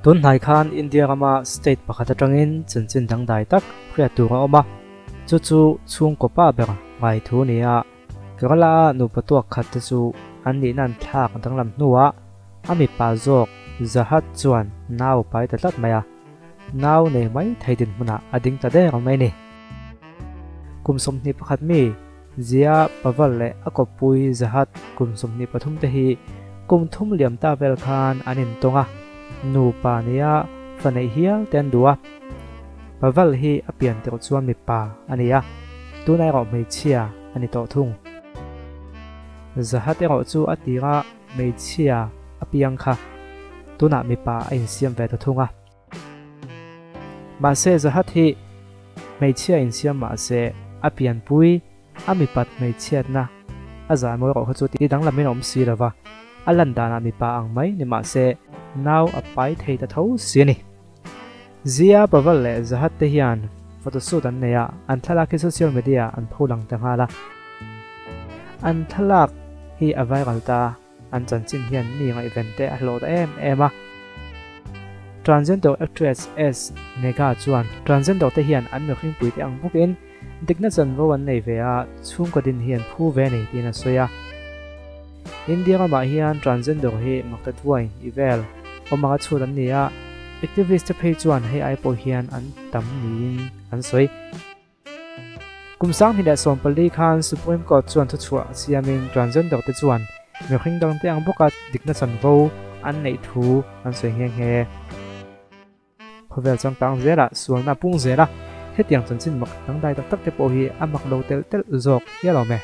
Tun hnai khan India rama state pakhat atangin chanchin dangdai tak hriat tur a awm a, chu chu chhungkaw pa ber ngai thu a ni a. Kerala a nupa tuak khat te chu an nihna an thlak danglam hnuah a mipa zawk Zahat chuan nau pai ta tlat mai a, nau nei mai thei dinhmunah a ding ta der mai a ni. Kum 21 mi Zia Paval leh a kawppui Zahat kum 23 te hi kum thum liam ta vel khan an intawng a, nupa nia fa neih hial te an duh a. Paval hi a pian tirh chuan mipa a ni a, tuna erawh hmeichhia a ni tawh thung. Zahat erawh chu a tira hmeichhia a piang kha tunah mipa a insiam ve ta thung a. Mahse Zahat hi hmeichhia insiam mahse a pianpui a mipat hmeichhiatna a zai mawi erawh kha chu ti danglamin a awm si lo va, a lan danah mipa ang mai ni mahse nau a pai thei ta tho si a ni. Zia Paval leh Zahat te hian photoshoot an nei a, an thlalak hi social media an pho lang ta nghal a. An thlalak hi a viral ta, an chanchin hian mi ngaihven te a hlawh ta em em a. Transgender actress S Megha chuan transgender te hian an mihringpui te ang bawkin dikna chanvo an nei ve a, chhungkaw din hi an phu ve a ni tiin a sawi a. India ramah hian transgender hi makta duain i vel awm anga chhut an ni a, activist te phei chuan hei ai pawh hian an tam niin an sawi. Kum 2014 khan Supreme Court chuan thuchhuah siamin transgender te chuan mihring dangte ang bawka dikna chanvo an neih thu an sawi nghe nghe. Khawvel changkang zelah sualna a pung zel a, hetiang chanchin mak dangdai tak tak te pawh hi a mak lo telh telh zawk hial awm e.